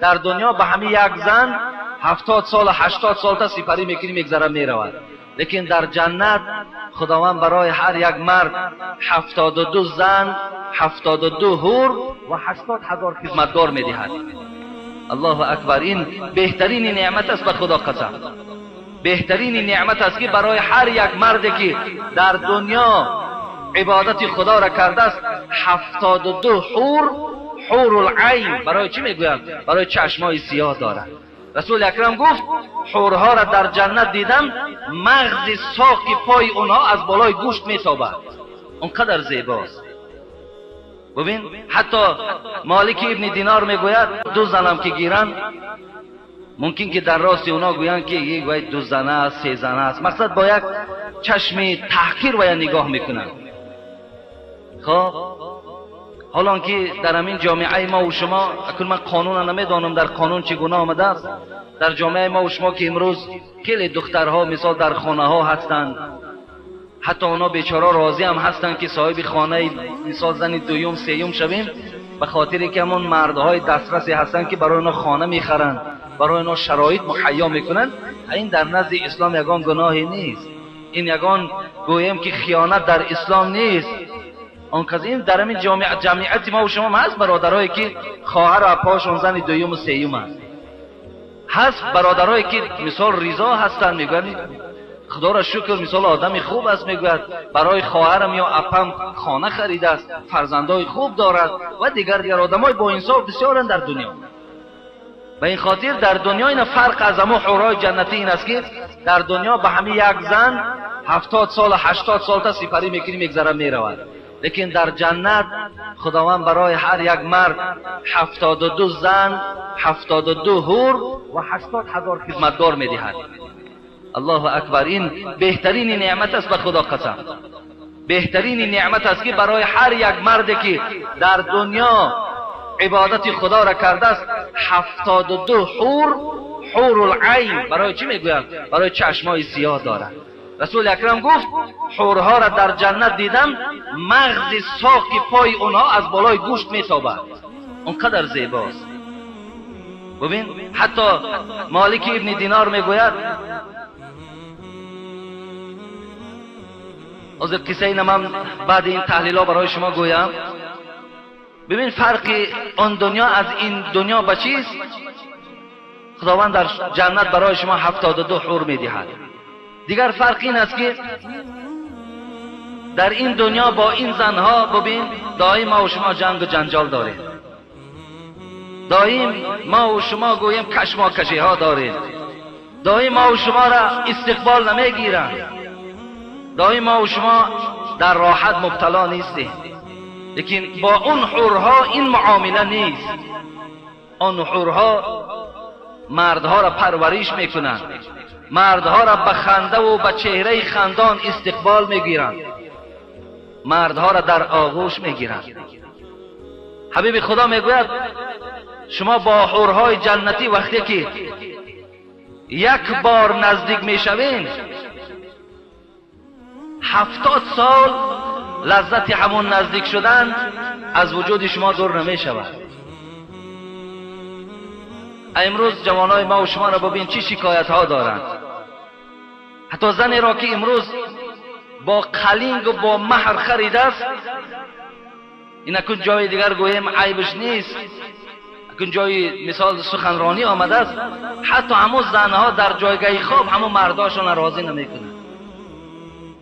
Дар дунё ба ҳамин як зан 70 сол 80 сол та сипарӣ мекунӣ, мегзара меравад. Лекин дар ҷаннат Худованд барои ҳар як мард 72 зан, 72 ҳур ва 80 ҳазор хизматгор медиҳад. Аллоҳу акбар! Ин беҳтарини неъмат аст, ба Худо қасам. Беҳтарини неъмат аст, ки барои ҳар як марде ки дар дунё ибодати Худоро кардааст, 72 ҳур, ҳурул-айн. Барои чӣ мегӯянд? Барои чашмҳои сиёҳ дорад. Расули акрам гуфт: ҳурҳоро дар ҷаннат дидам, мағзи соқи пои онҳо аз болои гӯшт метобад. Он қадар зебост. Бубин, ҳатто Молики ибни Динор мегӯяд: ду занам ки гиранд, мумкин ки дар рости онҳо гӯянд ки вай ду зана аст, се зана аст. Мақсад бо як чашми таҳқир вая нигоҳ мекунанд. Хоб, ҳолон ки дар ҳамин ҷомеаи мо ва шумо, акнун ман қонунро намедонам, дар қонун чӣ гуна омадааст, дар ҷомеаи мо ва шумо ки имрӯз хеле духтарҳо мисол дар хонаҳо ҳастанд, ҳатто онҳо бечора розӣ ҳам ҳастанд ки соҳиби хонаи мисол зани дуюм сеюм шавем, ба хотире ки ҳамон мардҳои дастрасе ҳастанд ки барои онҳо хона мехаранд, барои онҳо шароит муҳайё мекунанд. Ин дар назди ислом ягон гуноҳе нест, ин ягон гӯем ки хиёнат дар ислом нест. Он кас ин дар ҳамин ҷамъияти мо ва шумо ҳаст бародарое ки хоҳару апоҳошон зани дуюму сеюм аст. Ҳаст бародарое ки мисол ризо ҳастанд, мегӯянд Худоро шукр, мисол одами хуб аст, мегӯяд барои хоҳарам ё апам хона харидааст, фарзандои хуб дорад ва дигар дигар одамои боинсоф бисёранд дар дунё. Ба ин хотир дар дунё ина фарқ аз ҳамон ҳурҳои ҷаннатӣ ин аст, ки дар дунё ба ҳамин як зан 70 сол 80 сол та сипарӣ мекунӣ, мегзара меравад. Лекин дар ҷаннат Худованд барои ҳар як мард 72 зан, 72 ҳур ва 80 ҳазор хизматгор медиҳад. Аллоҳу акбар! Ин беҳтарини неъмат аст, ба Худо қасам. Беҳтарини неъмат аст, ки барои ҳар як марде ки дар дунё ибодати Худоро кардааст, 72 ҳур, ҳурул-айн. Барои чӣ мегӯянд? Барои чашмҳои сиёҳ дорад. Расули акрам гуфт: ҳурҳоро дар ҷаннат дидам, мағзи соқи пои онҳо аз болои гӯшт метобад. Он қадар зебост. Бубин, ҳатто Молики ибни Динор мегӯяд, ҳозир қиссаи ина ман баъди ин таҳлилҳо барои шумо гӯям. Бибин фарқи он дунё аз ин дунё ба чист? Худованд дар ҷаннат барои шумо 72 ҳур медиҳад. Дигар фарқ ин аст, ки дар ин дунё бо ин занҳо бубин доим мо ва шумо ҷангу ҷанҷол дорем, доим мо ва шумо гӯем кашмокашиҳо дорем, доим мо ва шуморо истиқбол намегиранд, доим мо ва шумо дар роҳат мубтало нестем. Лекин бо он ҳурҳо ин муомила нест. Он ҳурҳо мардҳоро парвариш мекунанд, мардҳоро ба хандаву ба чеҳраи хандон истиқбол мегиранд, мардҳоро дар оғӯш мегиранд. Ҳабиби Худо мегӯяд: шумо бо ҳурҳои ҷаннатӣ вақте ки як бор наздик мешавед, 70 сол лаззати ҳамон наздик шудан аз вуҷуди шумо дур намешавад. Имрӯз ҷавонои мо ва шуморо бибин чӣ шикоятҳо доранд. Ҳатто занеро ки имрӯз бо қалингу бо маҳр харидааст, ин акун ҷои дигар гӯем айбш нест, акун ҷои мисол суханронӣ омадааст, ҳатто ҳамон занҳо дар ҷойгаҳи хоб ҳамон мардошонро розӣ намекунанд.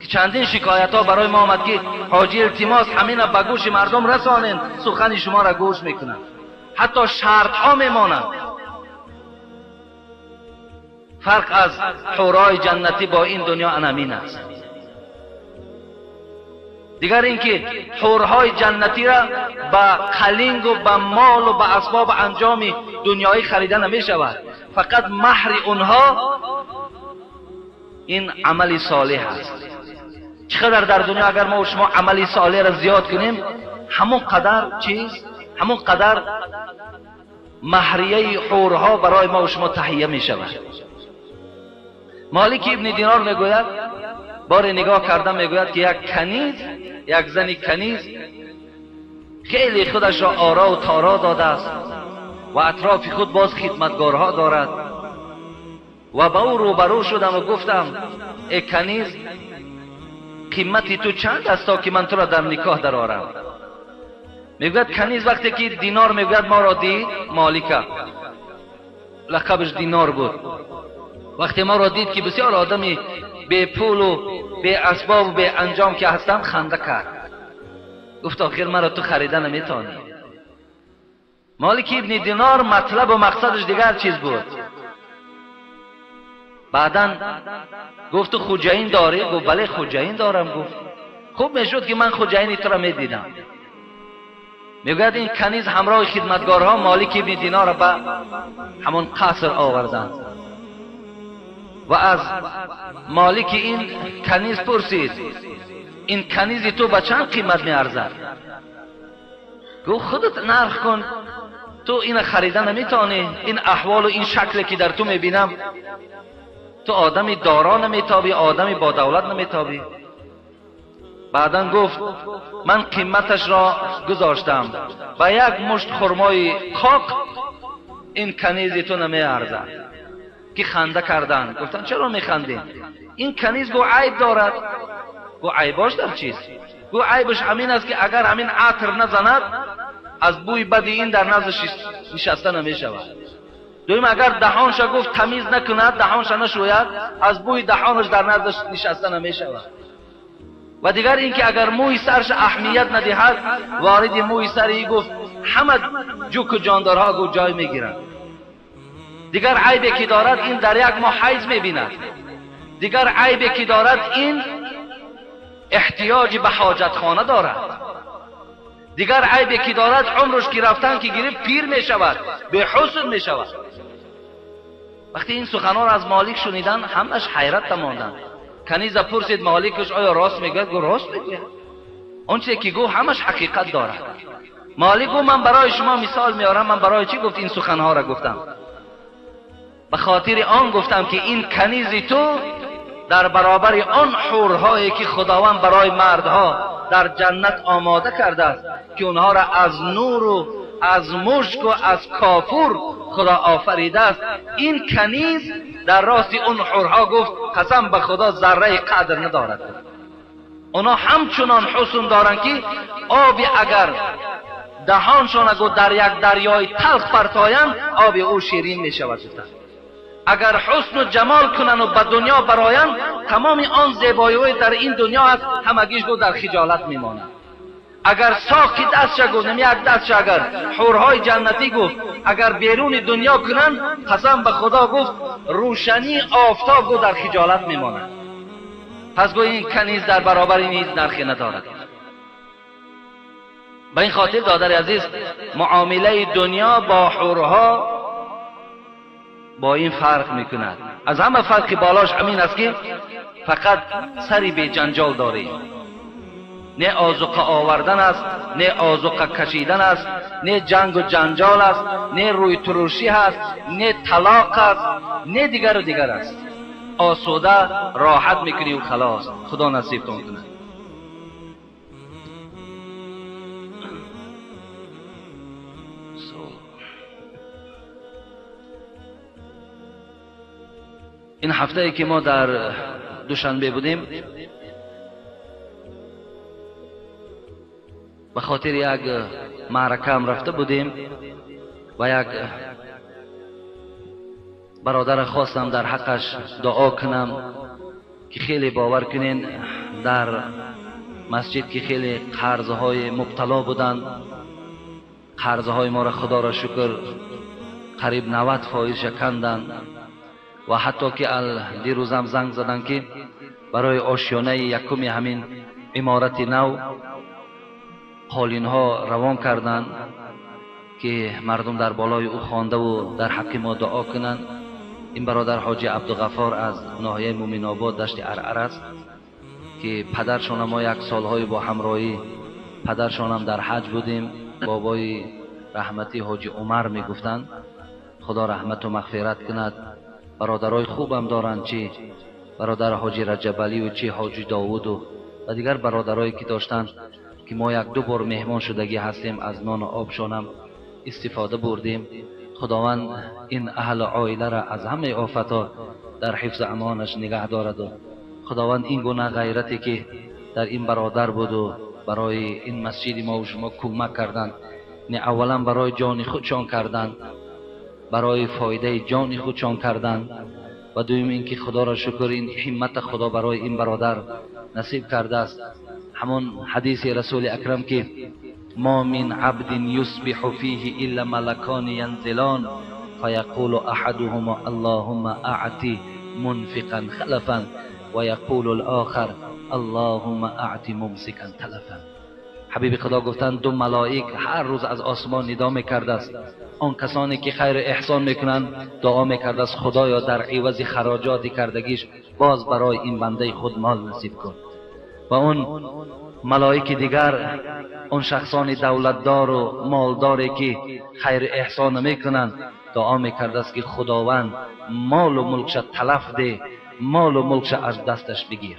Ки чандин шикоятҳо барои мо омад ки ҳоҷи илтимос ҳамина ба гӯши мардум расонен, сухани шуморо гӯш мекунанд, ҳатто шартҳо мемонанд. Фарқ аз ҳурҳои ҷаннатӣ бо ин дунё анамин аст. Дигар ин ки ҳурҳои ҷаннатиро ба қалингу ба молу ба асбоби анҷоми дунёӣ харида намешавад. Фақат маҳри онҳо ин амали солеҳ аст. Чӣ қадар дар дунё агар мо шумо амали солеҳро зиёд кунем, ҳамон қадар чиз, ҳамон қадар маҳрияи ҳурҳо барои мо шумо таҳия мешавад. Молики ибни Динор мегӯяд, боре нигоҳ карда мегӯяд ки як каниз, як зани каниз خیلی خودش را آرا و تارا داده است و اطراف خود باز خدمتگارها دارد. و با او روبرو شدم و گفتم ای کنیز، قیمتی تو چند است تا که من تو را در نکاح درآرم؟ میگوید کنیز وقتی که دینار میگوید ما را دید، مالکه لقبش دینار بود، وقتی ما را دید که بسیار آدمی بی پول و بی اسباب و بی انجام که هستم، خنده کرد. گفت آخر مرا تو خریده نمیتونی. مالک ابن دینار مطلب و مقصدش دیگر چیز بود. بعدا گفت تو خوجین داری؟ گفت بله خوجین دارم. گفت خوب میشد که من خوجین تو را میدیدم. میگوید این کنیز همراه خدمتگارها مالک ابن دینار را به همون قصر آوردند و از مالک این کنیز پرسید این کنیز تو به چند قیمت میارزد؟ گفت خودت نرخ کن، تو این خریده نمیتونی، این احوال و این شکل که در تو میبینم، تو آدمی دارا نمیتابی، آدمی با دولت نمیتابی. بعدا گفت من قیمتش را گذاشتم و یک مشت خرمای قاق این کنیز تو نمیارزد. که خنده کردن، گفتن چرا میخندین؟ این کنیز گو عیب دارد. گو عیباش در چیست؟ گو عیبش همین است که اگر همین عطر نزند از بوی بد این در نزدش نشسته نمیشود. دویم اگر دهانش گفت تمیز نکند، دهانش نشوید، از بوی دهانش در نزدش نشسته نمیشود. و دیگر اینکه اگر موی سرش اهمیت ندهد، وارد موی سری گفت همه جوک و جاندارها گفت جای میگیرند. دیگر عیبی که دارد این در یک ماه حیض میبیند. دیگر عیبی که دارد این احتیاج به حاجتخانه دارد. دیگر عیبی که دارد عمرش که رفتن که گرفت پیر میشود، به حسن میشود. وقتی این سخنان را از مالک شنیدن همش حیرت ماندند. کنیز پرسید مالکش آیا راست میگوید؟ گفت راست میگوید، آنچه که گفت همش حقیقت دارد. مالک گفت من برای شما مثال میارم. من برای چی گفت این سخنها را گفتم؟ به خاطر آن گفتم که این کنیز تو در برابر آن حورهایی که خداوند برای مردها در جنت آماده کرده است که اونها را از نور و از مشک و از کافور خدا آفریده است، این کنیز در راست اون حورها گفت قسم به خدا ذره قدر ندارد. اونا همچنان حسن دارند که آبی اگر دهانشان اگر در یک دریای تلخ پرتایند آب او شیرین می شود. اگر حسن و جمال کنند و به دنیا برایند تمام آن زیبایی در این دنیا است همگیش گفت در خجالت میماند. اگر ساقی دستش گفت نمی یک دستش اگر حورهای جنتی گفت اگر بیرون دنیا کنند قسم به خدا گفت روشنی آفتاب گفت در خجالت میماند. پس گفت این کنیز در برابر این هیچ نرخی ندارد. به این خاطر دادر عزیز معامله دنیا با حورها با این فرق میکند. از همه فرق بالاش همین است که فقط سری به جنجال داری، نه آذوقه آوردن است، نه آذوقه کشیدن است، نه جنگ و جنجال است، نه روی ترشی هست، نه طلاق است، نه دیگر و دیگر است. آسوده راحت میکنی و خلاص. خدا نصیبتون کنه. این هفته ای که ما در دوشنبه بودیم به خاطر یک معرکه هم رفته بودیم و یک برادر خواستم در حقش دعا کنم که خیلی باور کنین در مسجد که خیلی قرضهای مبتلا بودند، قرضهای ما را خدا را شکر قریب 90% کندند و حتی که دیروزم زنگ زدن که برای آشیانه یکم همین عمارت نو قالین ها روان کردند که مردم در بالای او خوانده و در حق ما دعا کنند. این برادر حاجی عبدالغفار از ناحیه مومن آباد دشت ارعر است که پدرشان ما یک سالهای با همراهی پدرشان هم در حج بودیم. بابای رحمتی حاجی عمر میگفتند، خدا رحمت و مغفرت کند. برادرای خوبم دارند، چی برادر حاجی رجب علی و چی حاجی داوود و دیگر برادرایی که داشتند. ки мо як ду бор меҳмон шудагӣ ҳастем, аз нону обшонам истифода бурдем. Худованд ин аҳли оиларо аз ҳамаи офатҳо дар ҳифзу амонаш нигаҳ дорад. Худованд ин гуна ғайрате ки дар ин бародар буду барои ин масҷиди мо ва шумо кӯмак карданд, не аввалан барои ҷони худшон карданд, барои фоидаи ҷони худшон карданд, ва дуюм ин ки худоро шукр ин ҳиммата худо барои ин бародар насиб кардааст. Ҳамон ҳадиси расули акрам ки ма мин абдин юсбиҳу фиҳи илла малакони янзилон фаяқулу аҳадуҳума аллоҳумма аъти мунфиқан халафан ва яқулу алохар аллоҳумма аъти мумсикан талафан. Ҳабиби худо гуфтанд ду малоик ҳар рӯз аз осмон нидо мекардааст, он касоне ки хайру эҳсон мекунанд дуо мекардааст, худоё дар ивази хароҷоти кардагиш боз барои ин бандаи худ мол насиб кун. Ва он малоики дигар он шахсони давлатдору молдоре ки хайру эҳсон намекунанд дуо мекардааст ки худованд молу мулкша талаф де, молу мулкша аз дасташ бигир.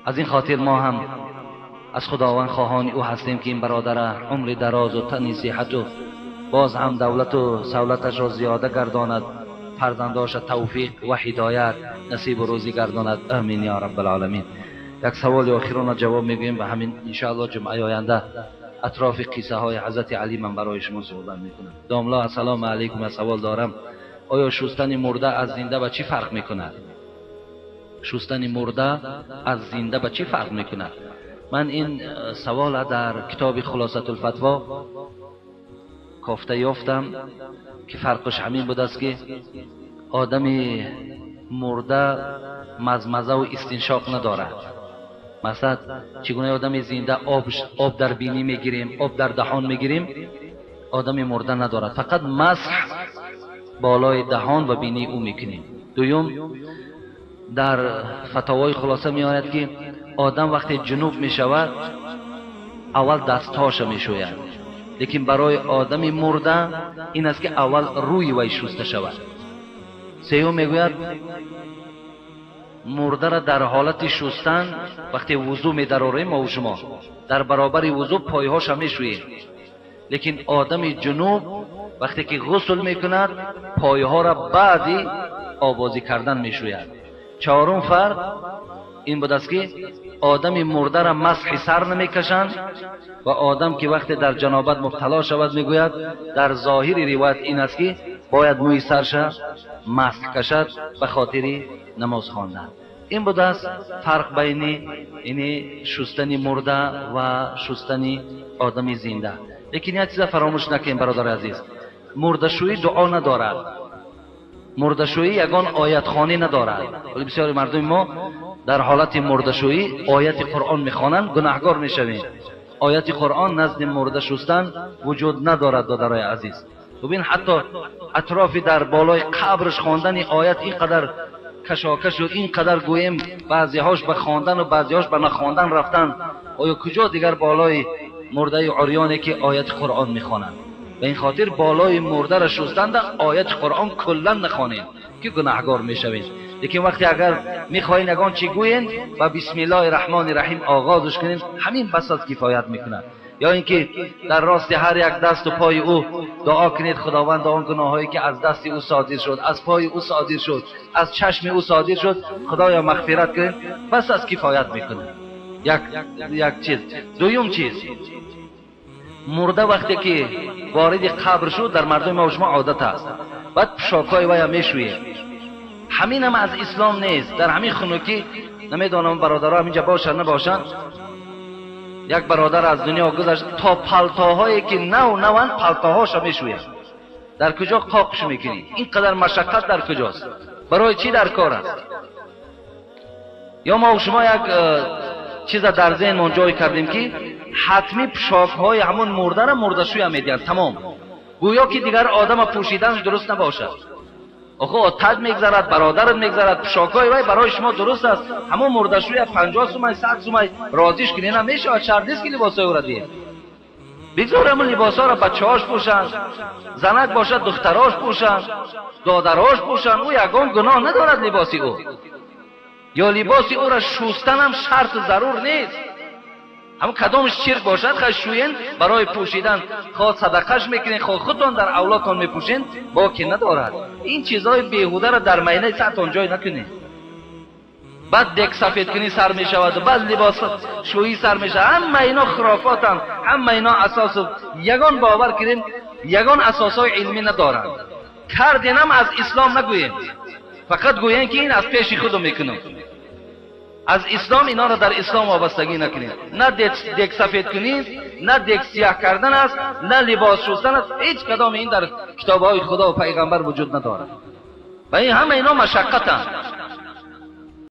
Аз ин хотир мо ҳам аз худованд хоҳони ӯ ҳастем ки ин бародара умри дарозу тани сиҳату боз ҳам давлату савлаташро зиёда гардонад, фарзандоша тавфиқ ва ҳидоят насибу рӯзӣ гардонад. Амин ё раббалоламин. Як саволи охирона ҷавоб мегӯем ба ҳамин иншоаллоҳ ҷумъаи оянда атрофи қиссаҳои ҳазрати алӣ ман барои шумо суҳбат мекунам. Домла, ассалому алайкум, савол дорам, оё шустани мурда аз зинда ба чӣ фарқ мекунад? Шустани мурда аз зинда ба чӣ фарқ мекунад? Ман ин савола дар китоби Хулосатулфатво кофта ёфтам ки фарқаш ҳамин будааст ки одами мурда мазмазаву истиншоқ надорад. Масалан, чӣ гуна одами зинда об дар бинӣ мегирем, об дар даҳон мегирем, одами мурда надорад, фақат масҳ болои даҳон ва бинии ӯ мекунем. Дуюм, дар фатовои хулоса меояд ки одам вақте ҷунуб мешавад аввал дастҳоша мешӯяд, лекин барои одами мурда ин аст ки аввал рӯи вай шуста шавад. Сеюм мегӯяд мурдара дар ҳолати шустан вақте вузӯ медарорем мову шумо дар баробари вузӯ пойҳоша мешӯем, лекин одами ҷунуб вақте ки ғусл мекунад пойҳоро баъди обозӣ кардан мешӯяд. Чорум фарқ ин будааст ки одами мурдара масҳи сар намекашанд ва одам ки вақте дар ҷанобат мубтало шавад мегӯяд дар зоҳири ривоят ин аст ки бояд мӯи сарша масҳ кашад ба хотири намоз хондан. Ин будааст фарқ байни ини шустани мурда ва шустани одами зинда. Лекин як чиза фаромӯш накунем бародари азиз, мурдашӯӣ дуо надорад, мурдашӯӣ ягон оятхонӣ надорад. Вале бисёри мардуми мо дар ҳолати мурдашӯӣ ояти қуръон мехонанд, гунаҳгор мешавем. Ояти қуръон назди мурда шустан вуҷуд надорад додарои азиз. Бубин, ҳатто атрофи дар болои қабрш хондани оят ин қадар кашокашу ин қадар гӯем баъзеҳош ба хондану баъзеҳош ба нахондан рафтан, оё куҷо дигар болои мурдаи урёне ки ояти қуръон мехонанд? Ба ин хотир болои мурдаро шустанда ояти қуръон куллан нахонед ки гунаҳгор мешавед. Лекин вақте агар мехоҳед ягон чӣ гӯед ба бисмиллоҳи раҳмони раҳим оғозш кунед, ҳамин бас аз кифоят мекунад. Ё ин ки дар рости ҳар як дасту пои ӯ дуо кунед, худованд он гуноҳҳое ки аз дасти ӯ содир шуд, аз пои ӯ содир шуд, аз чашми ӯ содир шуд, худоё мағфират кунед, бас аз кифоят мекунад. Як чиз. Дуюм чиз, мурда вақте ки вориди қабр шуд, дар мардуми мо шумо одат аст, баъд пӯшокҳои вая мешӯем. Ҳамин ҳам аз ислом нест. Дар ҳамин хунукӣ намедонам бародаро ҳаминҷа бошанд набошанд, як бародар аз дунё гузашт, то палтоҳое ки нав наванд палтоҳоша мешӯянд. Дар куҷо қоқш мекунӣ? Ин қадар машаққат дар куҷост? Барои чӣ дар кор аст? Ё мо шумо як чиза дар зеҳнмон ҷой кардем ки ҳатмӣ пӯшокҳои ҳамон мурдара мурдашӯя медиҳанд, тамом. Гӯё ки дигар одама пӯшиданаш дуруст набошад. Охо отат мегзарад, бародарат мегзарад, пӯшокҳои вай барои шумо дуруст аст. Ҳамон мурдашӯя 50 сумай, 100 сумай розиш кунӣ намешавад, шарт нест ки либосҳои ӯро диҳед. Бигзор ҳамон либосҳоро бачаҳош пӯшанд, занак бошад духтарош пӯшанд, додарош пӯшанд, ӯ ягон гуноҳ надорад либоси ӯ. Ё либоси ӯро шустанам шарту зарур нест. Ҳамон кадомаш чирк бошад, хай шӯен барои пӯшидан, хоҳ садақаш мекунед, хоҳ худтон дар авлодтон мепӯшен, боке надорад. Ин чизҳои беҳударо дар майнаи сартон ҷой накунед. Баъд дек сафедкунӣ сар мешавад, баъд либосшӯӣ сар мешавад. Ҳама ино хурофотанд, ҳама ино асосу ягон бовар кунем, ягон асосҳои илмӣ надоранд. Карденам аз ислом нагӯем, фақат гӯем ки ин аз пеши худо мекунам. Аз ислом инҳоро дар ислом вобастагӣ накунед. На дек сафедкунӣ, на дек сиёҳ кардан аст, на либос шустан аст. Ҳеҷ кадоми ин дар китобҳои худо ва пайғамбар вуҷуд надорад. Ва ин ҳама ино машаққатанд.